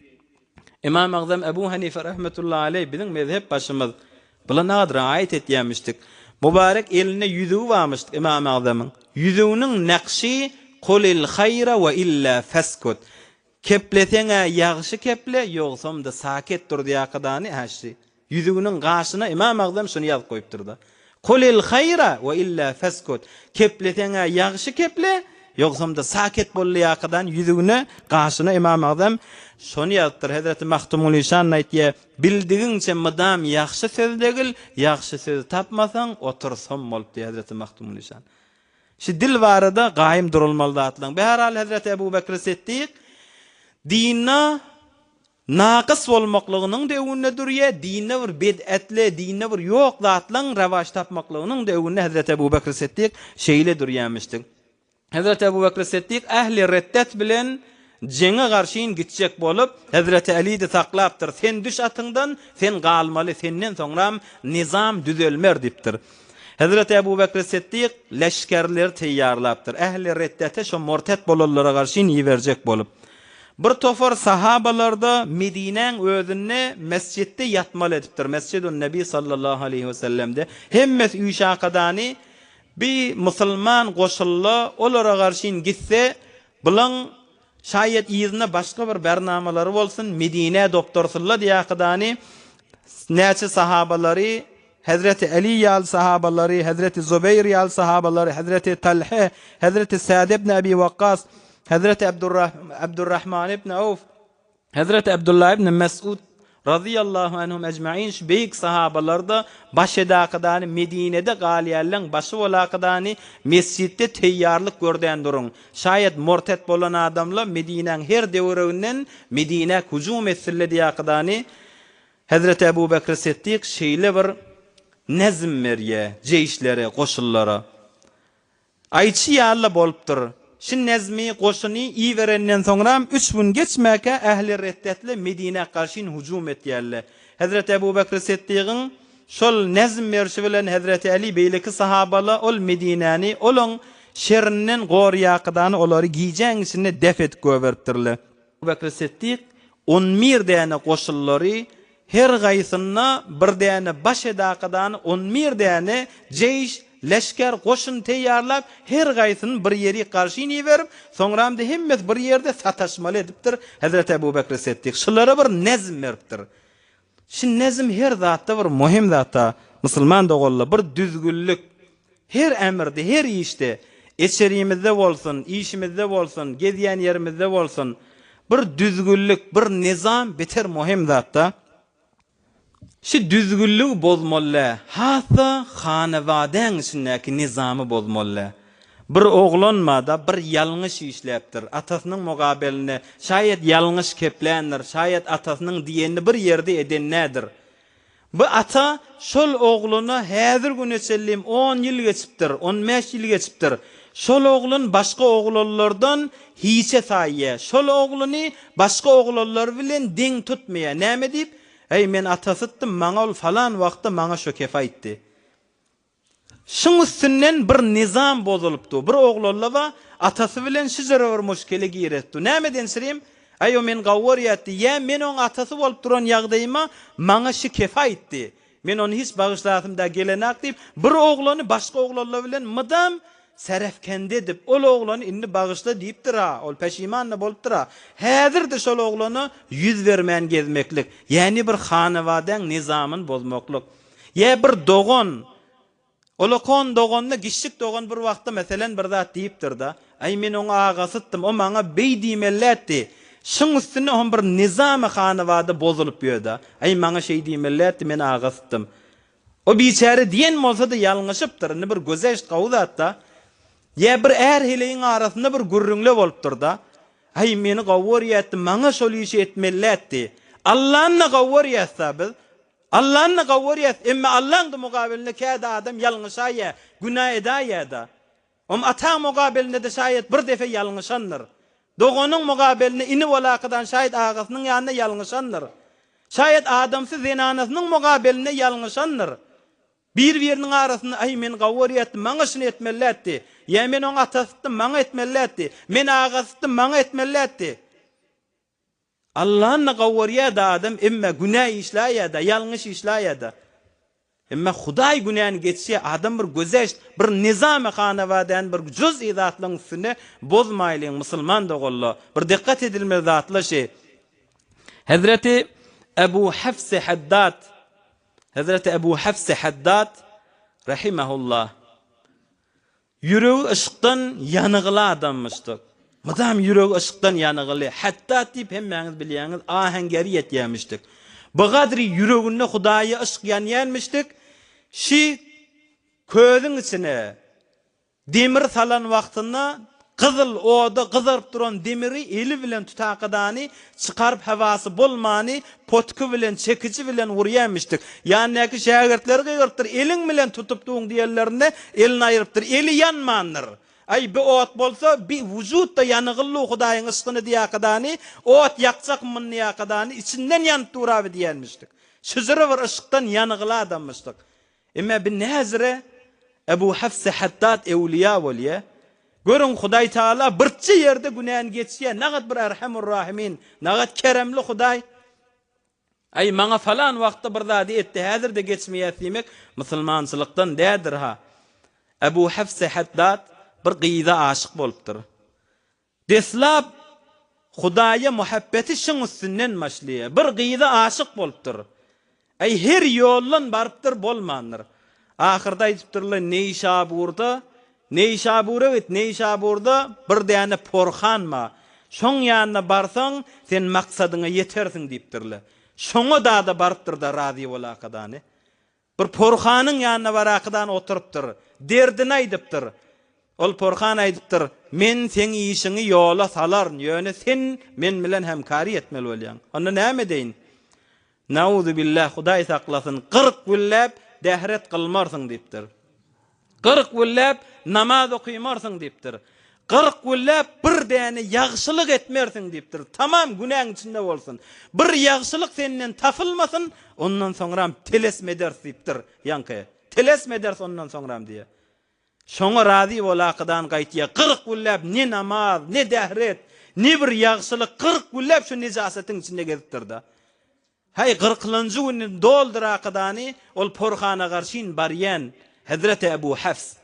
Ymam Agzam Ebu Hanife rahmetullahi aleý biziň mezhep başymyz. Bula nagt raýat etýämişdik. Mubarek elinde ýüzügi barmyşdyk Ymam Agzamyň. Ýüzüginiň nakşy Kulil haýra we illa feskut. Kepleseň-ä ýagşy keple, ýogsam-da saket dur diýakadany äşdi. Ýüzüginiň gaşyna Ymam Agzam şuny ýazyp goýupdyr-da. Kulil haýra we illa feskut. Kepleseň-ä ýagşy keple, ýogsam-da saket bol diýakadany ýüzügine, gaşyna Ymam Agzam şony ýazypdyr. Hezreti Magtymguly şan aýtýar, Bildigiňçe mydam ýagşy sözlegil, ýagşy söz tapmasaň, otur som bolup diýýär Hezreti Magtymguly şan. Şu dil barada gaýym durulmaly zatlaryň. Bäherhal Hezreti Ebu Bekri Siddik dinde nakys bolmaklygynyň döwünde durýar, dinde bir bid'atly, dinde bir ýok zatlaryň rewaç tapmaklygynyň döwünde Hezreti Ebu Bekri Siddik şeýle durýarmyşdy. Hezreti Ebu Bekri Siddik ähli reddet bilen Jeňe garşyn gitjek bolup, Hezreti Älidi saklapdyr, Sen düş atyňdan, sen galmaly, senden soňram nizam düzelmer diýipdir. Hezreti Ebu Bekri Siddik leşgerleri teýýarlapdyr, ähli reddete şo mortet bolanlara garşyn iberjek bolup. Bir topar sahabalarda Medinäň özünde mesjitde ýatmaly edipdir, Mesjidun Nebi sallallahu aleýhi we sellemde. Hemmesi üýşakadany bi musulman goşulla olara garşyn gitse, Bulaň şaýat yzynda başga bir bernamalary bolsun, Medinä dokdursylla diýakydany näçe sahabalary, Hezreti Äli ýaly sahabalary, Hezreti Zubeýr ýaly sahabalary, Hezreti Talhe, Hezreti Sa'd ibn Abi Wakkas, Hezreti Abdurrahman ibn Awf, Hezreti Abdullah ibn Mesud razyýallahu anhum ejmain şu beýik sahabalar-da baş edakydany Medinede galýanlaň başy bolakydany mesjitde teýýarlyk gördän duruň. Şaýat mortet bolan adamla Medinäň her döwereginden Medinä hüjüm etsinle diýakydany Hezreti Ebu Bekri Siddik şeýle bir nezm berýä jeýşlere, goşunlara. Aýçy ýaly bolupdyr. Şi nezmi, goşuny, iberenden soňram üç gün geçmäkä ähli retdetle Medinä garşyn hujum etýärler. Hezreti Ebu Bekri Siddigiň şol nezm berşi bilen Hezreti Äli beýleki sahabala ol Medinäni olaň şerinden gorýakydany olary gijäň içinde def edip goýberipdirler. Ebu Bekri Siddik on bir däne goşunlary. Her gaýsynda bir däne baş edakadany on bir däne jeýş, leşger, goşun teýýarlap, her gaýsyny bir ýerik garşyn iberip, soňram-da hemmesi bir ýerde sataşmaly edipdir Hezreti Ebu Bekri Seddik. Şulara bir nezm beripdir. Şu nezm her zatda bir möhüm zat-da, musulman doganlar, bir düzgünlik. Her emrde, her işde, eçerimizde bolsun, işimizde bolsun, gezýän ýerimizde bolsun, bir düzgünlik, bir nizam beter möhüm zat-da. Şu düzgünligi bozmaly däl, has-da hanabadäň içindäki nizamy bozmaly däl. Bir oglan bar-da, bir ýalňyş işläpdir, atasynyň mugabelinde şaýat ýalňyş kepländir, şaýat atasynyň diýenini bir ýerde eden däldir. Bu ata şol ogluna häzir güne çenlem on ýyl geçipdir, on bäş ýyl geçipdir. Şol oglun başga oglanlardan hiçe saýýa. Şol ogluny başga oglanlar bilen deň tutmaýa. Näme diýip? Äý, men atasytdym, maňa ol falan wagtda maňa şo kefi aýtdy. Şuň üstünden bir nizam bozulypdy. Bir oglanla bar, atasy bilen şijere bir muşkele giretdi. Nämeden şirim? Aý, o meni gawy görýärdi. Ýa men oň atasy bolup duran ýagdaýyma maňa şi kefi aýtdy. Men ony hiç bagyşlasym-da gelenak diýip, bir oglany başga oglanlar bilen mydam serefkende edip, ol oglany indi bagyşla diýipdir-a, ol peşiman-da bolupdyr-a. Häzir-de şol oglana ýüz bermän gezmeklik, ýäni bir hanabadaň nizamyny bozmaklyk. Ýa bir dogan, Olakon doganyna giçjik dogan bir wagtda meselen bir zat diýipdir-de, Aý men oň agasytdym, o maňa beý diýmelilätdi. Şuň üstünde hom bir nizamy hanabada bozulyp ýöda. Aý maňa şeý diýmelilätdi, men agasytdym. O biçäre diýen bolsa-da ýalňyşypdyr. Indi bir gözeşt gowy zat-da. Ýa bir är-heleýiň arasynda bir gürrüňle bolupdyr-da. Aý meni gowy görýätdi, maňa şol işi etmelilätdi. Allany-da gowy görýäs-da biz. Allany-da gowy görýäs, emme Allaň-da mugabelinde käde adam ýalňyşaýýa, günä edäýýä-da. Om ataň mugabelinde-de şaýat bir defe ýalňyşandyr. Doganyň mugabelinde ini bolakydan şaýat agasynyň ýanynda ýalňyşandyr. Şaýat adamsy zenanasynyň mugabelinde ýalňyşandyr. Bir-biriniň arasynda, Aý, meni gowy görýärdi, maňa şuny etmelilätdi. Ýa men oň atasytdym, maňa etmelilätdi. Men agasytdym, maňa etmelilätdi. Allany-da gowurýar-da adam, emme günä işläýýär-de, ýalňyş işläýýär-de. Emme Hudaý günäni geçýär, adam bir gözeşt, bir nizamy hanawadany bir juz'i zatlaryň üstünde bozmaýlyň musulman doganlar. Bir dikkat edilmeli zatlar şi. Hezreti Ebu Hafs Haddad, Hezreti Ebu Hafs Haddad rahimehullah Ýüregi yşkdan ýanygyly adammyşdyk. Mydam ýüregi yşkdan ýanygyly, Hatdat diýip hemmäňiz bilýäňiz, aheňgeri ýetýämişdik. Bu gadry ýüreginde Hudaýa yşk ýanýanmyşdyk, şi közüň içine demir salan wagtynda Gyzyl oda gyzaryp duran demiri eli bilen tutakadany çykaryp hewasy bolmany potky bilen çekiji bilen urýamişdik. Ýanyndaky şägirtleri gygyrypdyr, Eliň bilen tutup duň diýenlerinde elini aýrypdyr. Eli ýanmandyr. Aý bi ot bolsa bi wujutda ýanygyllu Hudaýyň yşkyny diýakadany ot ýakjak mynnyýakadany içinden ýanyp duraby diýenmişdik. Şyjyry bir yşkdan ýanygyly adammyşdyk. Emma bi näzire Ebu Hafs Haddad ewliýa bolýa. Görüň Hudaý Taala birçe ýerde günäni geçýä, nagat bir Erhamur Rahimin, nagat keremli Hudaý. Aý maňa falan wagtda bir zady etdi, häzir-de geçmeýäs diýmek musulmançylykdan däldir ha. Ebu Hafs Haddad bir gyza aşyk bolupdyr. Deslap Hudaýa muhabbeti şyň üstünden başlaýar. Bir gyza aşyk bolupdyr. Äý her ýoldan barypdyr bolmandyr. Ahyrda aýdypdyrlar Neýşaburda, Neýşabura git, Neýşaburda bir däne porhan bar. Şoň ýanyna barsaň sen maksadyňa ýetersiň diýipdirler. Şoňa dada barypdyrda razy bolakadany. Bir porhanyň ýanyna barakydan oturypdyr. Derdini aýdypdyr. Ol porhan aýdypdyr, Men seň işiňi ýola salaryn, ýöne sen men bilen hemkary etmeli bolýaň. Onda näme edeýin? Nauzubillah, Hudaý saklasyn, 40 günläp dähret kylmarsyň diýipdir. 40 günläp namaz okymarsyň diýipdir. 40 günläp bir däne ýagşylyk etmersiň diýipdir. Tamam günäň içinde bolsun. Bir ýagşylyk senden tapylmasyn, ondan soňram telesm ederis diýipdir. Ýaňky. Telesm ederis ondan soňram diýýär. Şoňa razy bolakydan gaýtýar. 40 günläp ne namaz, ne dähret, ne bir ýagşylyk 40 günläp şu nejasatyň içinde gezipdir-de. Häý, kyrkylynjy güni doldurakadany ol porhana garşyn barýan Hezreti Ebu Hafs.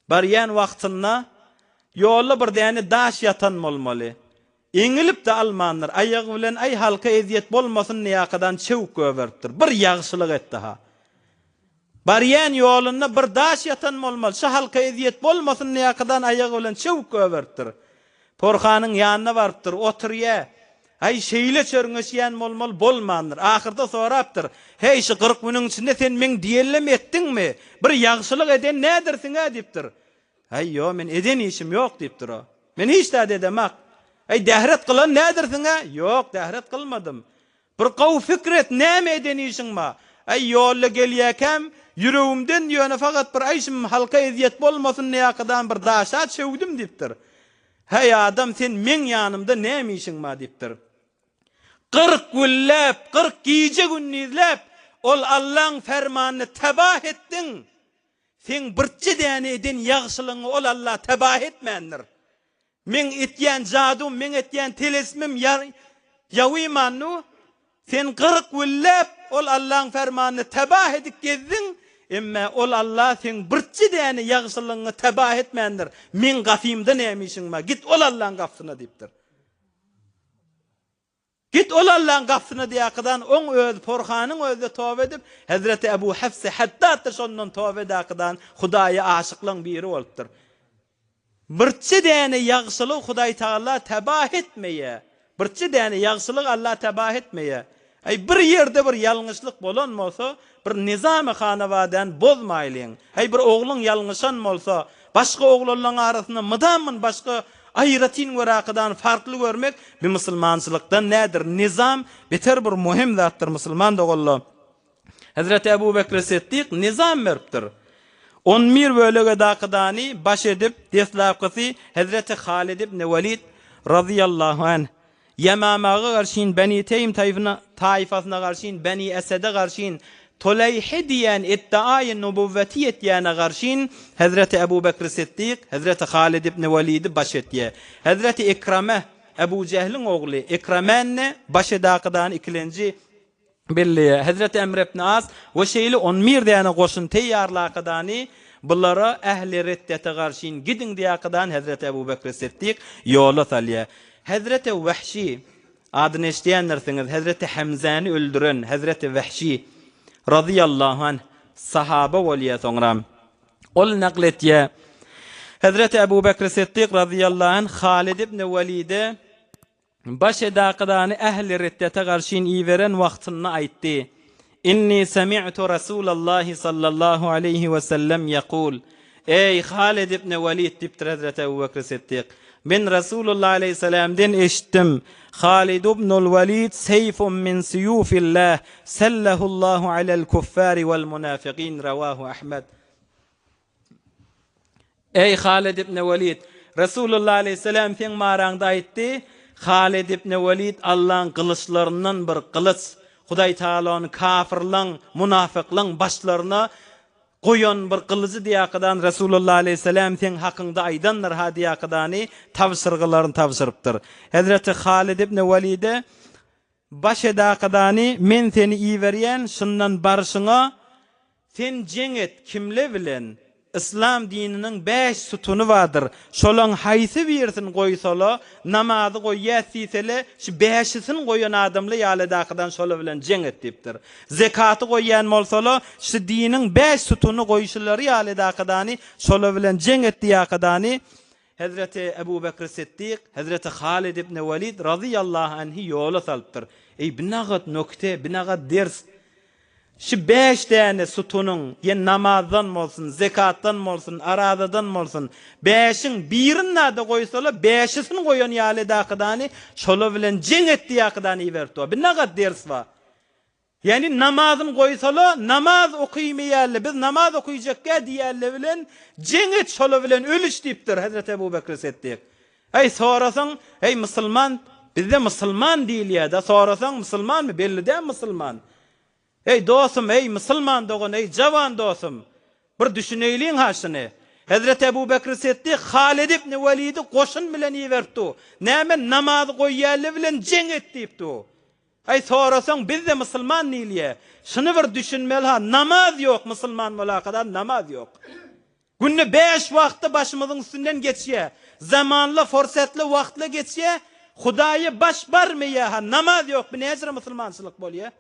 Barýan wagtynda ýolda bir däne daş ýatan bolmaly. Eňilip-de almandyr, aýagy bilen aý halka ezýet bolmasyn diýakadan çewük göberipdir. Bir ýagşylyk etdi-ha. Barýan ýolunda bir daş ýatan bolmaly, şu halka ezýet bolmasyn diýakadan aýagy bilen çewük göberipdir. Porhanyň ýanyna barypdyr, oturýa. Aý, şeýle çörňeşýän bolmaly, bolmandyr. Ahyrda sorapdyr, Heý, şu 40 günüň içinde sen meň diýenlemi etdiňmi? Bir ýagşylyk eden nädirsiň-ä diýipdir. Aý, ýo, men eden işim ýok diýipdir o. Men hiç zat edemak. Aý, dähret kylan nädirsiň-ä? Ýok, dähret kylmadym. Bir gowy pikir et, näme eden işiň bar? Aý, ýolda gelýäkäm, ýüregimden ýöne fakat bir aýşym halka ezýet bolmasyn diýakadan bir daşa çöwdüm diýipdir. Häý, adam, sen meň ýanymda näme işiň bar diýipdir. 40 günläp, 40 gije-gündizläp ol Allaň fermanyny tebah etdiň. Seň birje däne eden ýagşylygyňy ol Alla tebah etmändir. Meň etýän jadym, meň etýän telesmim ýawymandu, sen 40 günläp ol Allaň fermanyny tebah edip gezdiň, emme ol Alla seň birje däne ýagşylygyňy tebah etmändir, meň gafymda näme işiň bar, git ol Allaň gapysyna diýipdir. Git ol Allaň gapysyna diýakydan oň özi porhanyň özide toba edip, Hezreti Ebu Hafsy Haddad-da şondan toba edakydan Hudaýa aşyklaň biri bolupdyr. Birçe däne ýagşylygy Hudaý Tagala tebah etmeýä. Birçe däne ýagşylygy Alla tebah etmeýä. Aý bir ýerde bir ýalňyşlyk bolan bolsa, bir nizamy hanawadany bozmaýlyň. Aý bir ogluň ýalňyşan bolsa, başga oglanlaň arasynda mydamyn başga aýratyn göräkadan farkly görmek bi musulmançylykdan nädir? Nizam beter bir muhim zatdyr musulman doganlar. Hezreti Ebu Bekri Siddik nizam beripdir. On bir bölek edakydany baş edip deslapkysy Hezreti Halid ibn Welid razyýallahu anh Ýemamaga garşyn, Beni Teým taýfasyna garşyn, Beni Esede garşyn, Tuleýhi diýen iddiaýy nubuwweti ýetýäne garşyn Hezreti Ebu Bekri Siddik, Hezreti Halid ibn Welidi baş etýär. Hezreti Ikrame, Ebu Jehliň ogly, Ikramäni baş edakydany ikilenji Belleýär. Hezreti Emr ibn As we şeýle on bir däne goşun teýýarlakadany bulara ähli reddete garşyn gidiň diýakadany Hezreti Ebu Bekri Siddik ýola salýar. Hezreti Wahşi, adyny eşidýändirsiňiz, Hezreti Hemzäni öldüren Hezreti Wahşi razyýallahu anh sahaba bolýar soňra. Ol nakl etýär. Hezreti Ebu Bekri Siddik razyýallahu anh Halid ibn Welide Baş edakydany ähli reddete garşyn iberen wagtynda aýtdy, Inni semi'tu Rasulallahi sallallahu aleýhi we sellem ýekul, Eý, Halid ibn Welid diýipdir Hezreti Ebu Bekri Siddik, Men Rasulullah aleýhissalamden eşitdim, Halid ibnul Welid seýfun min suýufillah, sellehullahu alel kuffari wel munafikin, Rawahu Ahmed. Eý, Halid ibn Welid! Resulullah aleýhissalam seň maraňda aýtdy, Halid ibn Welid Allaň gylyçlaryndan bir gylyç, Hudaý Tagala ony kafyrlaň, munafyklaň başlaryna goýan bir gylyjy diýakadan Resulullah aleýhissalam seň hakyňda aýdandyr ha diýakadany tabşyrgylaryny tabşyrypdyr. Hezreti Halid ibn Welide Baş edakadany men seni iberýän şundan barşyňa sen jeň et kimle bilen yslam dininiň bäş sutuny bardyr şolaň haýsy birisini goýsala namazy goýýas diýsele şu bäşisini goýan adamly ýaly edakadan şola bilen jeň et diýipdir zekaty goýýan bolsala şu diniň bäş sutuny goýşulary ýaly edakadany şola bilen jeň et diýakadany Hezreti Ebu Bekri Siddik, Hezreti Halid ibn Welid razyýallahu anhi ýola salypdyr. Eý, binagat nokte, binagat ders. Şu bäş däne sutunyň, ýa namazdan bolsun, zekatdan bolsun, arazadan bolsun, bäşiň birini-de goýsala, bäşisini goýan ýaly edakydany şolar bilen jeň et diýakydany iberipdi. Binagat ders bar. Ýagny namazyn goýsala namaz okymaýarly biz namaz okyjakgä diýýärler bilen jeň et şolar bilen ölüş diýipdir Hezreti Ebu Bekri Siddik. Eý sorasaň eý musulman bizde musulman diýilýärda sorasaň musulmanmy belli däl musulman. Eý dosum eý musulman dogan eý jawan dosum bir düşüneýliň ha şuny. Hezreti Ebu Bekri Siddik Halid ibn Welidi goşun bilen iberipdi. Näme namazy goýýarly bilen jeň et diýipdi. Aý sorasaň bizde musulman diýilýä. Şuny bir düşünmeli ha namaz ýok musulman bolakada namaz ýok. Günde bäş wagtda başymyzyň üstünden geçýä. Zamanla forsatly wagtla geçýä. Hudaýa baş barmaýa ha namaz ýok bu näjire musulmançylyk bolýa.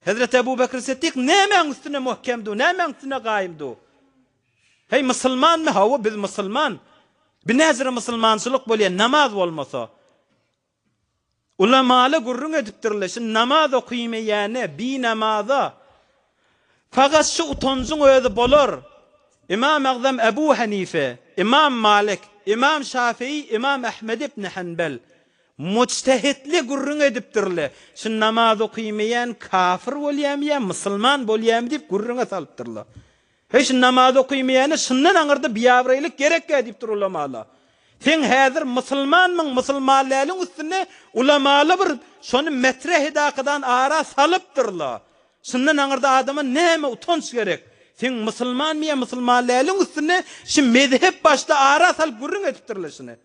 Hezreti Ebu Bekr Siddik nämäň üstüne muhkemdu, nämäň üstüne gaýymdu? Heý, musulmanmy? Hawa, biz musulman. Bi näjire musulmançylyk bolýa, namaz bolmasa? Ulamaly gürrüň edipdirler, şu namaz okymaýana, binamaza fakat şu utanjyň özi bolar. Ymam Agzam Ebu Hanife, Ymam Malik, Ymam Şafii, Ymam Ahmed ibn Hanbel mujtehitli gürrüň edipdirler. Şu namaz okymaýan kafir bolýamy ýa musulman bolýamy diýip gürrüňe salypdyrlar. Heý şu namaz okymaýana şundan aňyrda biabraýlyk gerekkä diýipdir ulamalar. Seň häzir musulmanmyň musulmanläliň üstünde ulamalar bir şony metreh edakadan ara salypdyrlar. Şundan aňyrda adama näme utanç gerek. Seň musulmanmy ýa musulmanläliň üstünde şu mezhep başda ara salyp gürrüň edipdirler şuny.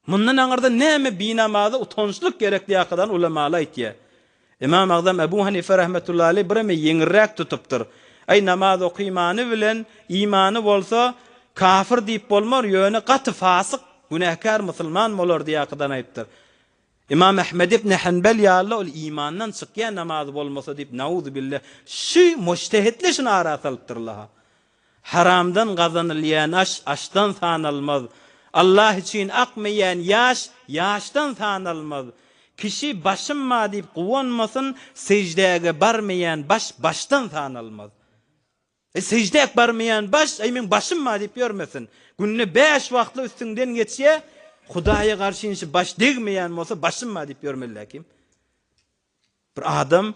Mundan aňyrda näme binamaza utançlyk gerek diýakadan ulamaly aýtýar. Ymam Agzam Ebu Hanife rahmetullahi aleý bireme ýeňilräk tutupdyr. Aý namaz okymany bilen imany bolsa kafir diýip bolmar ýöne gaty fasyk günäkär musulman bolar diýakadan aýypdyr. Ymam Ahmed ibn Hanbel ýaly ol imandan çykýar namazy bolmasa diýip nauzubilla şü mujtehitler şuny ara salypdyrlar. Haramdan gazanylýan aş aşdan sanalmaz. Allah üçin akmaýan ýaş ýaşdan sanalmaz. Kişi başym bar diýip guwanmasyn, seždäge barmaýan baş başdan sanalmaz. Eý seždäk barmaýan baş, eý meň başym bar diýip ýörmesin. Günde bäş wagtly üstüňden geçýä, Hudaýa garşy inşi baş degmeýän bolsa başym bar diýip ýörmeli kim? Bir adam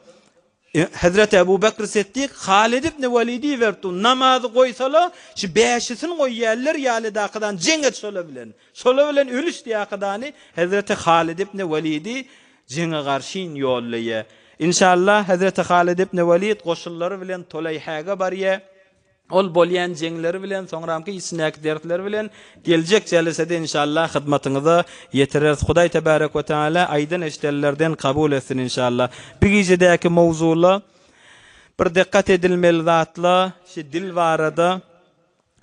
Hezreti Ebu Bekr Siddik Halid ibn Welidi iberipdi. Namazy goýsala, şu bäşisini goýýarlar ýaly dakydan jeň et şola bilen. Şola bilen ölüş diýakadany Hezreti Halid ibn Welidi jeňe garşyn ýollaýar. Inşallah Hezreti Halid ibn Welid goşunlary bilen Toleýhäge barýar. Ol bolýan jeňleri bilen, soňramky içindäki dersleri bilen geljek jelesede inşallah hyzmatyňyza ýetireris. Hudaý tebärek we teala aýdan eşidenlerden kabul etsin inşallah. Bu gijedäki mowzula bir dikkat edilmeli zatla şi dil barada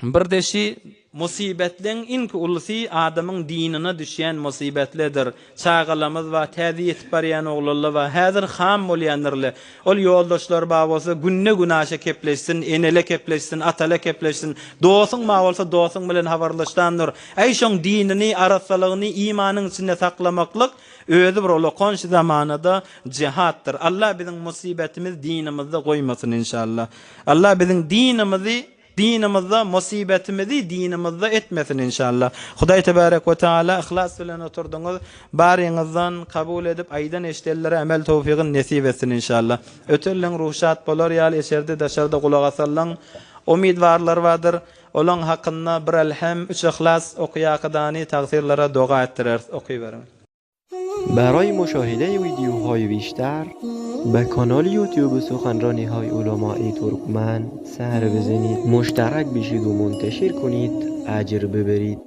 birde şi Musybetleň iňki ulusy adamyň dynyna düşýän musybetledir. Çagalamyz bar, täze ýetip barýan oglanlar bar. Häzir ham bolýandyrle. Ol ýoldaşlary bar bolsa, günde-günaşa kepleşsin, enele kepleşsin, atala kepleşsin. Dosuň bar bolsa, dosuň bilen habarlaşdan dur. Äý, şoň dinini, arassalygyny imanyň içinde saklamaklyk özi bir ulakan şu zamanada jihatdyr. Allah biziň musybetimiz dinimizde goýmasyn inşallah. Allah biziň dinimizi Dinimizde musybetimizi dinimizde etmesin inşallah. Hudaý tebarek we taala yhlas bilen oturdyňyz baryňyzdan kabul edip aýdan eşdenlere emel towfygyn nesip etsin inşallah. Ötenleň ruhy şat bolar ýaly içerde daşarda gulak asanlaň umydwarlary bardyr. Olaň hakynda bir elhem üç yhlas okuýakydany tagsyrlara doga etdireris. Okyberiň. برای مشاهده ویدیوهای بیشتر به کانال یوتیوب سخنرانی های علمای ترکمن سر بزنید مشترک بشید و منتشر کنید اجر ببرید.